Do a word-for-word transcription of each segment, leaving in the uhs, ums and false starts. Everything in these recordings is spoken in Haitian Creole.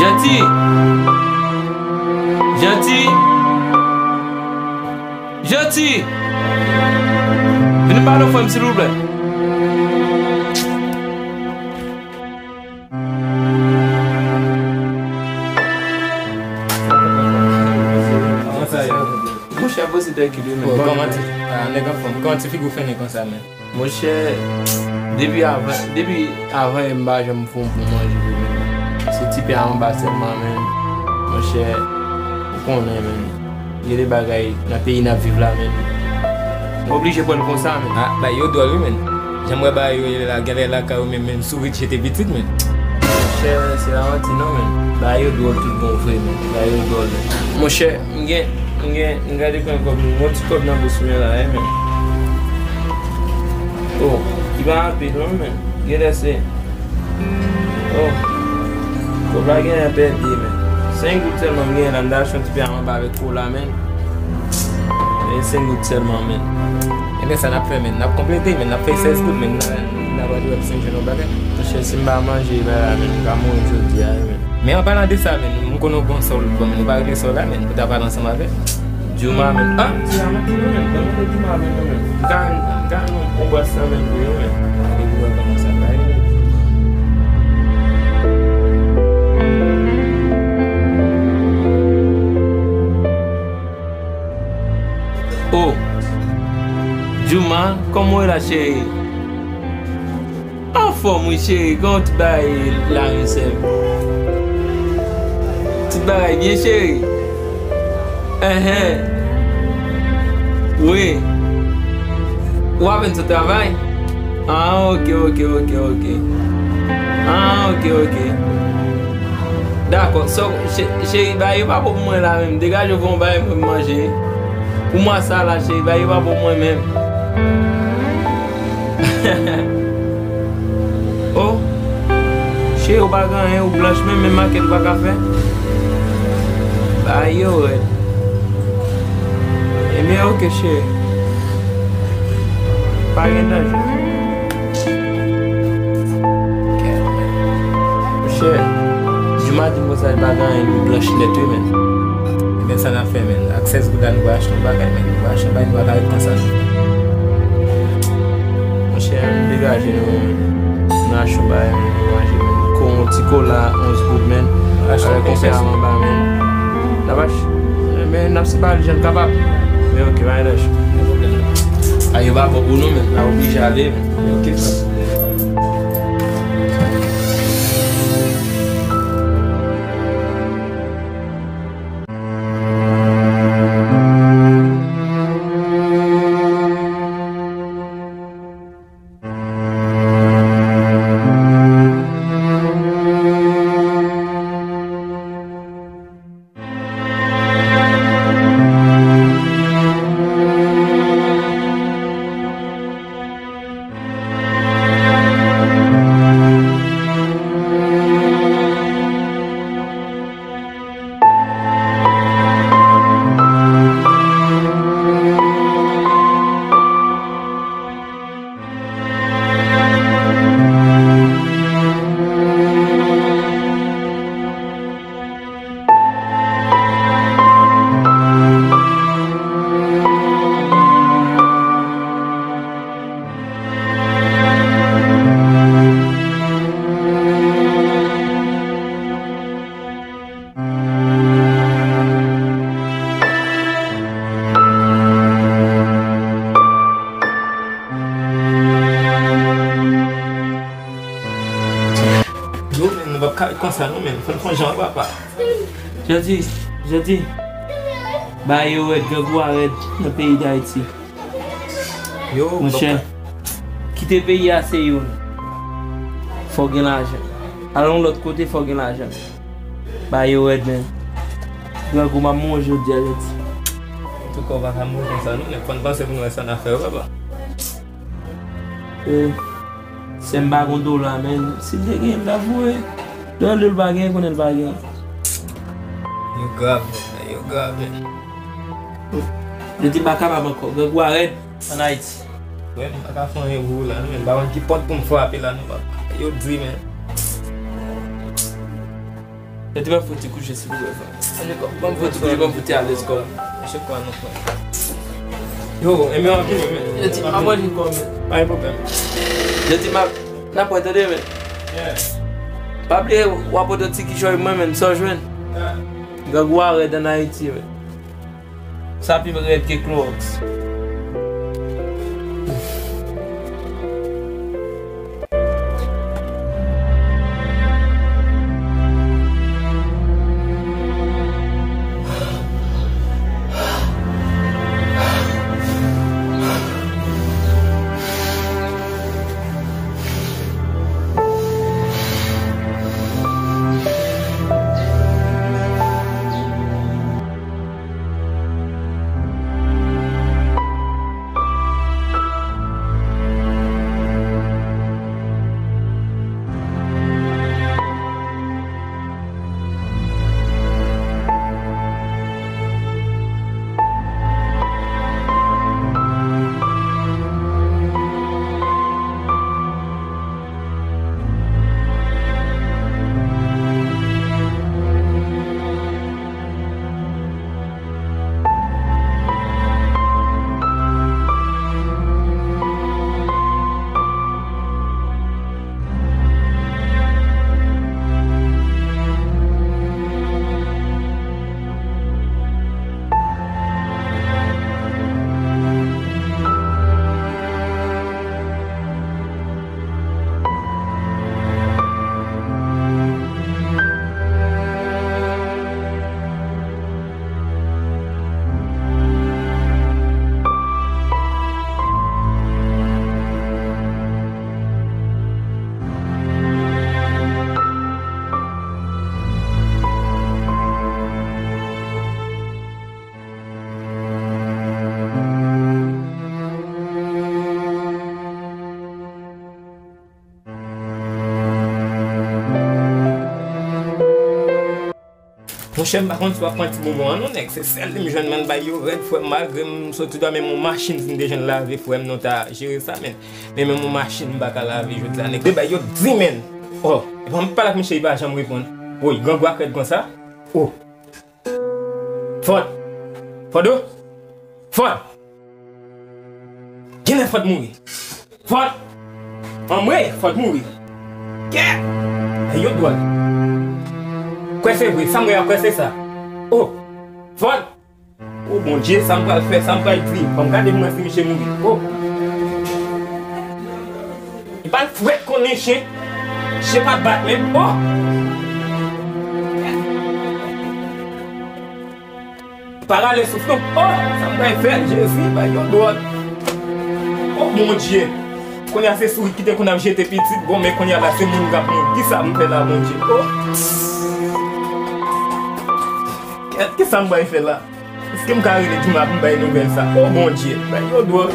Janti! Janti! Janti! Vin pale w frè m, silvouplè. Monchè, poze trankil wi, men. Kòman ti, ah, nèg anfòm, kòman ti figi w fennen konsa, men? Monchè, depi avan, depi avan yè m pa janm fè yon bon manje vre, men. Se ti pè a anba sèlman, men. Monchè, ou konnen, men. Gen de bagay nan peyi n ap viv la, men. M oblije pran l konsa, men. Ah, bay yo dwòl wi, men. Jan m wè bagay yo ye la, genlè lakay ou menm, menm sourit jete pitit, men. Monchè, se pa manti non, men. Bagay yo dwòl tout bon vre, men. Bagay yo dwòl, men. Monchè, m gen, m gen, m gade kwen kòb, m gen yon ti kòb nan bous mwen la, wi, men. Oh, li pa anpil non, men. Genlè se Oh. Kòb la genlè pèdi, men. Senk goud sèlman m genyen la, m ta achte yon ti pè a manba avèk kola, men. Men senk goud sèlman, men. Ebyen, sa n ap fè, men? N ap konplete, men. N ap fè sèz goud, men. N a, n a pral wè Senjèn yon bagay. Monchè, si m pa manje bagay la, men, m ka mouri jodi a, men. Men an palan de sa, men, m konnen w gon sòl, bon, men, nou pa regle sòl la, men, pou ta pale ansanm avè l. Jooma, men. Ah, se la mwen ki nou, men. Ban mwen Jooma, men, nou, men. M ka, m ka, nou, pou bòs la, men, pou yo, men. Gade pou wè kòman sa va ye. Oh, Jooma, kòman w ye la, cheri? Anfòm wi cheri, kòman ti bagay la menm sè m? Ti bagay byen cheri? Enhen. Wi. Ou apèn sot travay? Ah, ok, ok, ok, ok. Ah, ok, ok. Dakò, so, che- cheri, bagay yo pa bon pou mwen la menm. Degaje w fè yon bagay pou mwen manje. Pou mwa sa la, cheri, bagay yo pa bon pou mwen menm. Oh, cheri, ou pa gen anyen, ou blanch menm, menm makèt ou pa ka fè. Bagay yo rèd. Ebyen, ok, cheri. Pa gen danje. Monchè, Jooma di m konsa li pa gen anyen, li blanch nèt wi, men. Ebyen, sa n ap fè, men? Ak sèz goud la, nou pral achte yon bagay, men. Nou pral achte yon bagay, nou pa ka ret konsa, non. Monchè, ann degaje nou, men. Nou achte yon bagay, men, nou manje, men. Ko-, yon ti kola, onz goud, men. Avèk yon pè a manba, men. N ap ach-, men, n ap separe l jan n kapab. Men, ok, pa gen danje. A, yo pa bon pou nou, men. N a oblije ale, men. Men, ok, frè. Yo, men, nou p ap ka ret konsa, non, men. Fò n fè yon jan, papa. Jodi, jodi. Bagay yo rèd, grangou a rèd nan peyi Dayiti. Yo, monchè, kite peyi a se youn. Fò gen lajan. Al yon lòt kote, fò gen lajan. Bagay yo rèd, men. Grangou, m ap mouri jodi a, jodi. Antouka, w pa ka mouri konsa, non. Nèg, fò n panse pou n wè sa n a fè, papa. E, sè m pa gon dola, men. Si l te gen, l ta voye. Dola l pa gen, konnen l pa gen. Yo grav, men. Yo grav, men. Yo di m pa kapab ankò. Grangou a rèd ann Ayiti. Frè m, m pa ka fè anyen pou ou la, non, men m pa konn ki pòt pou m frape la, non, papa. Yo di, men. Yo di m ap fouti kouche silvouplè, frè. Ban m fouti kouche, ban m fouti alèz kò m. Yo, enben w ap vini, men. Yo di m ap manje kò m. Pa gen pwoblèm. Yo di m ap, n ap wè tande, men. Pa bliye, w ap pote yon ti kichòy mwen, men, sa w jwenn. Grangou a rèd ann Ayiti, men. Sa pi rèd ke klowòks. Monchè, m pa konn si w ap pran ti bonbon an non, nèg. Se sèl li m jwenn, men l bay yo rèd, frè m, malgre m soti dòmi, men yon machin si m te jwenn lave, frè m, nou ta jere sa, men. Men menm yon machin m pa ka lave jodi a, nèg. De bay yo di, men. Oh, epa m pale ak misye, li pa janm reponn. Woy, grangou a k rèd konsa. Oh. Fòd! Fòdo! Fòd! Genlè Fòd mouri. Fòd! Anmwey, Fòd mouri. Kè! Ay, yo dwòl. Kwè se vre, sa m wè a, kwè se sa. Oh! Fòd! Oh, Bondye, sa m pral fè, sa m pral di. Fò m gade pou m wè si misye mouri. Oh! Li pa l fwèt konnen chen. Chen pa bat menm. Oh! Paralèz souf non. Oh! Sa m pral fè, Jezi, bay yo dwòl. Oh, Bondye. Kounye a se sourit ki te konn ap jete pitit. Bon, men kounye a la, se moun k ap mouri. Kisa m fè la, Bondye? Oh! Kèt, kisa m pral fè la? Èske m ka rele Djouma pou m bay nouvèl sa? Oh, Bondye, bay yo dwòl.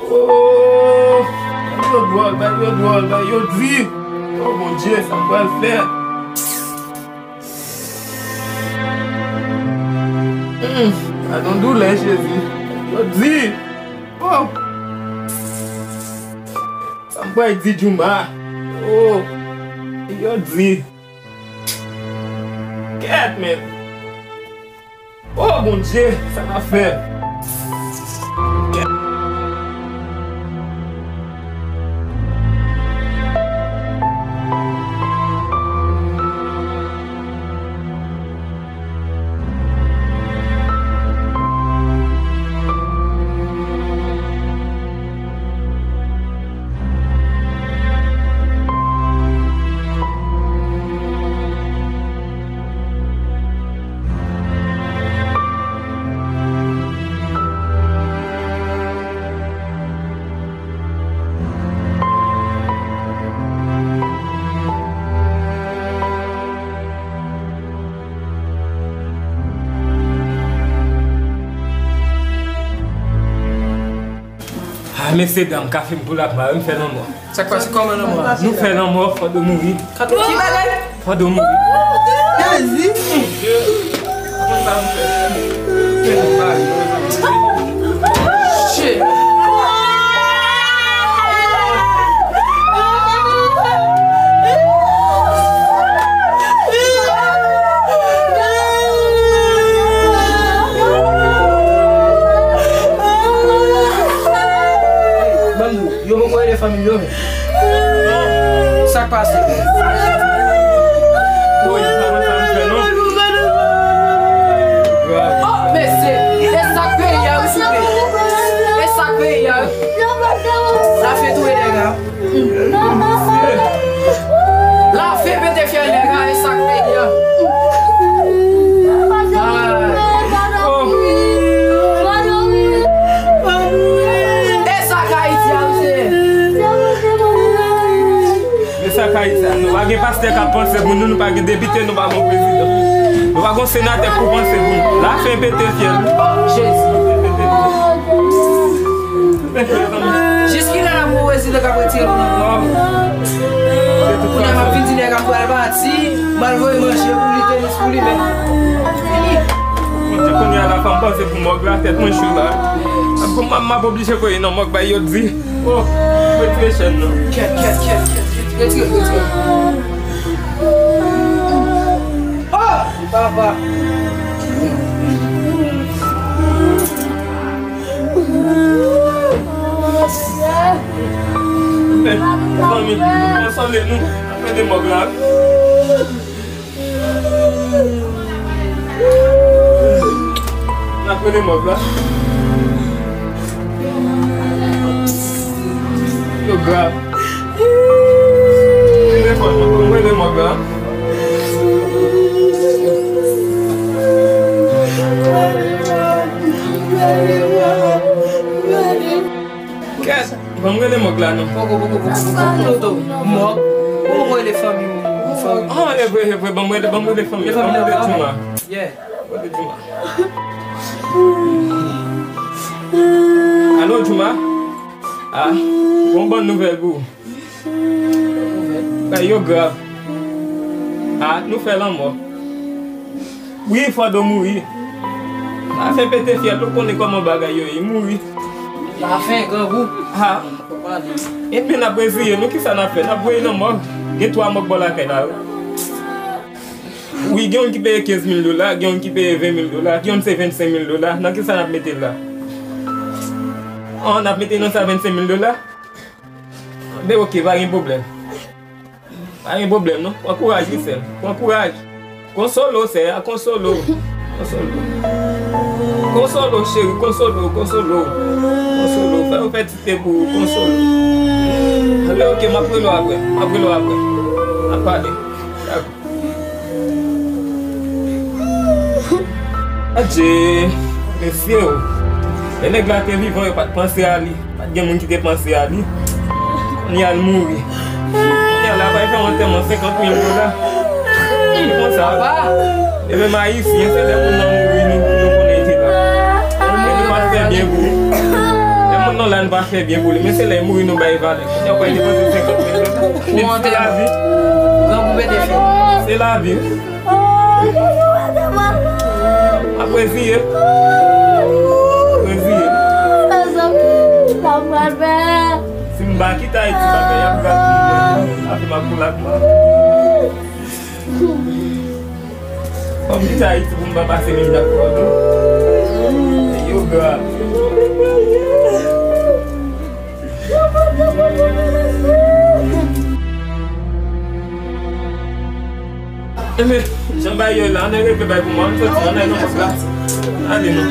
Oh, bay yo dwòl, bay yo dwòl, bay yo di. Oh, Bondye, sa m pral fè? Hmm, gadon doulè, Jezi. Bay yo di. Oh. Sa m pral di Djouma? Oh, bay yo di. Kèt, men. Oh, Bondye, sa n ap fè? Kèt. Ah, mesye dam, kafe m tou la, m fè lanmò. Sa k pase? Kòman lanmò a? Nou fè lanmò, Fòdo mouri. Ki bagay? Fòdo mouri. Jezi! Shit! Pase. Woy, sa konn sa m fè non. Oh, mesye, e sa k peyi a, wi, souple. E sa k peyi a, wi. Lafen touye nèg la. Lafen pete fyèl nèg la, e sa k peyi a. Ay. Oh. E sa k Ayiti a, wi, se. Men sa k Ayiti a, nou pa gen pastè k ap panse pou nou, nou pa gen depite, nou pa gen prezidan. Nou pa gen senatè pou panse pou nou. Lafen pete fyèl. Oh, Jezi. Jiskilè n ap gen yon prezidan k ap retire nou nan mòg? Kounye a m ap vin di nèg la m pral pati, m al voye manje pou li, tenis pou li, men. Bondye, kounye a la, fò m panse pou mòg la, tèt mwen cho la. M ap, m ap oblije voye nan mòg, bay yo di. Oh, retire chèn nan. Kèt, kèt, kèt, kèt, kèt. Retire, retire. Oh, papa. Men, zanmi, ansanm nou, ansanm nou, mete mòg la. N ap rele mòg la. Yo grav. Telefòn nan, mwen rele mòg la. Kèt, ban m rele mòg la non. Poko, poko, poko, poko, poko, poko. Mòg. Poko rele fanmi w, fanmi. Ah, e vre, e vre, ban m rele, ban m rele fanmi. Ban m rele Jouma. Yeah. Ban m rele Jouma. Alo, Jouma? Ah, bon, bon nouvèl pou ou. Bagay yo grav. Ah, nou fè lanmò. Wi, Fado mouri. Lafen pete fyèl, ou konnen kòman bagay yo ye, mouri. Lafen, grangou. Ha. Epi n ap reziye nou, kisa n ap fè? N ap voye nan mòg. Gen twa mòg bò lakay la, wi. Wi, gen youn ki peye kenz mil dola, gen youn ki peye ven mil dola, gen youn se vennsenk mil dola. Nan kisa n ap mete l la? An, n ap mete nan sa vennsenk mil dola? Men oke, pa gen pwoblèm. Pa gen pwoblèm non. Pran kouraj wi sè m. Pran kouraj. Konsole w sè a, konsole w. Konsole w. Konsole w cheri, konsole w, konsole w. Konsole w. Fè yo fè ti te pou ou, konsole w. Anben oke, m ap rele w apre. M ap rele w apre. N ap pale. Dakò. Adje, mesye o. Lè nèg la te vivan, yo pa t panse a li. Pa t gen moun ki te panse a li. Kounye a l mouri. Kounye a la, pral fè yon antèman senkant mil dola. Se konsa. E menm Ayisyen, se lè moun nan mouri, nou, nou konnen li te la. Moun mouri pa t fè byen pou li. Lè moun nan la, nou pa fè byen pou li. Men se lè l mouri, nou bay valè. Kounye a, w pral depanse senkant mil dola. Pou antèman. Se lavi. Grangou pete fyèl. Se lavi. Ap reziye. Reziye. Si m pa kite Ayiti, bagay ap grav pou mwen. Afe m ap pou lakman. Fò m kite Ayiti pou m pa pase menm jan ak Fado. Yo grav. Enben, jan bagay yo ye la, ann rete bay pou mwen, ann soti, ann al nan pòs la. Ale non.